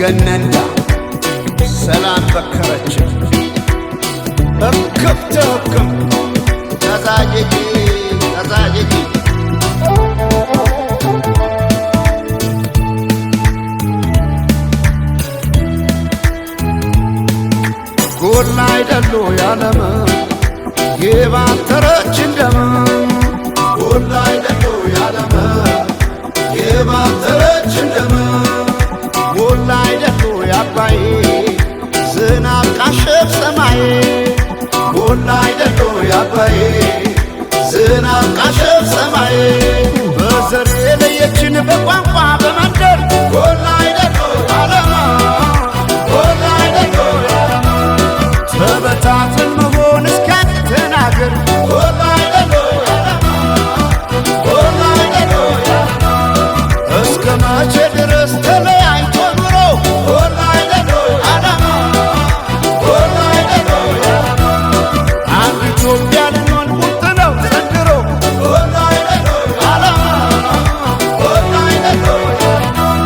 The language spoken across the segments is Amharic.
ገነንዳ ሰላም በከረች እክፍት ህክም ተዛጅጂ ተዛጅጂ ጎላ አይደሉ ያለም የባተረች እንደም ጎላ አይደሉ ያለም የባተረች እንደም ጎላ አይደሉ ያባይ ዝናብ ቃሸፍ ሰማይ ጎላ አይደሉ ያባይ ዝናብ ቃሸፍ ሰማይ በዘር የለየችን በቋንቋ በመንደር ጎላ አይደሉ ያለም ጎላ አይደሉ ያለም ተበታትን መሆን እስኪያቅተን አገር ጎላ አይደሉ ያለም ጎላ አይደሉ ያለም እስከ መቼ ድረስ ተለያይቶ ኑሮ ጎላ አይደሉ ያለም ጎላ አይደሉ ያለም አንድ ኢትዮጵያ ልንሆን ቁርጥ ነው ዘንድሮ ጎላ አይደሉ ያለም ጎላ አይደሉ ያለም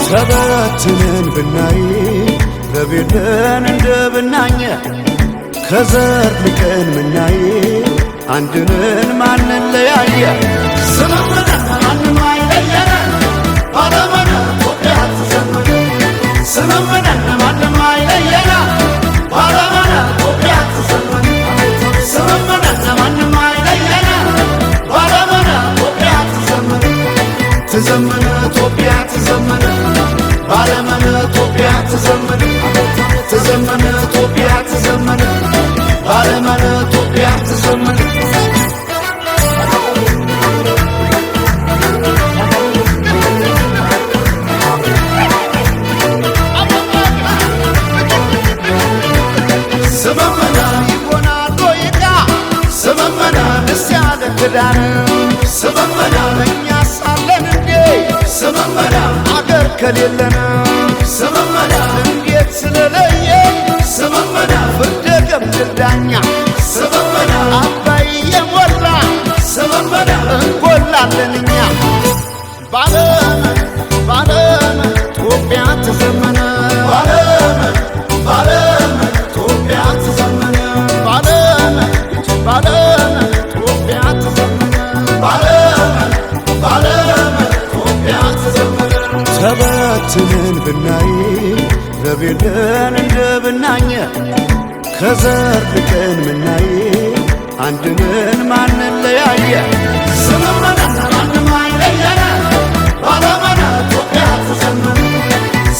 ተበትነን ብናይ ረቤለን እንደ ብናኝ ከዘር ልቀን ምናይ አንድንን ማንለያየ ስምምነ ማንም አይለየን ባለመነ ኢትዮጵያ ትዘምን ስምምነ ማንም አይለየን ባለመነ ኢትዮጵያ ትዘምን ስምምነ ማንም አይለየን ባለመነ ኢትዮጵያ ትዘምን ትዘምን ኢትዮጵያ ትዘምን ባለመነ ኢትዮጵያ ትዘምን ትዘምን ኢትዮጵያ ትዘምን ባለመነ ኢትዮጵያ ትዘምን ስምምነ ይሆናል ወይቃ ስምምነ ደስ ያለ ክዳን ስምምነ እኛ ሳለን እንዴ ስምምነ አገር ከሌለን ስምምነ እንዴት ስለለየ ስምምነ ፍርደ ገምድል ዳኛ ስምምነ አባይ የሞላ ስምምነ እንጎላለን እኛ ባለም ባለም ኢትዮጵያ ትዘመነ ባለም ባለም ኢትዮጵያ ትዘመነ ባለም ባለም ኢትዮጵያ ትዘመነ ባለም ባለም ኢትዮጵያ ትዘመነ ተበትነን ብናይ ረቤለን እንደ ብናኝ ከዘር ልቀን ምናይ አንድንን ማንለያየ ስምምነ ማንም አይለየን ባለመነ ኢትዮጵያ ትዘምን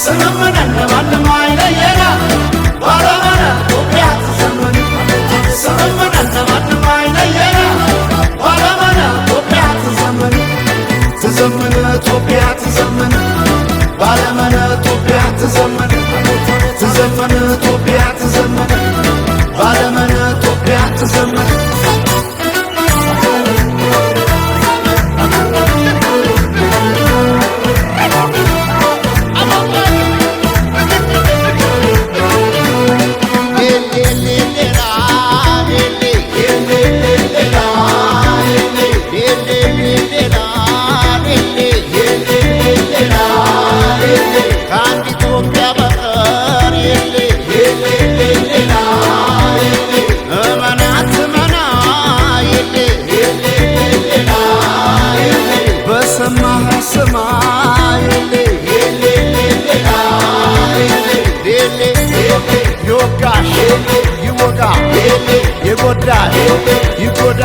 ስምምነ ማንም አይለየን ባለመነ ኢትዮጵያ ትዘምን ስምምነ ማንም አይለየን ባለመነ ኢትዮጵያ ትዘምን ትዘምን ኢትዮጵያ ትዘምን ባለመነ ኢትዮጵያ ትዘምን ትዘምን ኢትዮጵያ ትዘምን ባለመነ ኢትዮጵያ ትዘምን ከአንድ ኢትዮጵያ በቀር የለ እመናት መና የለ በሰማህ ስማ የለ ይወጋሽ ይወጋ የጎዳ ይጎዳ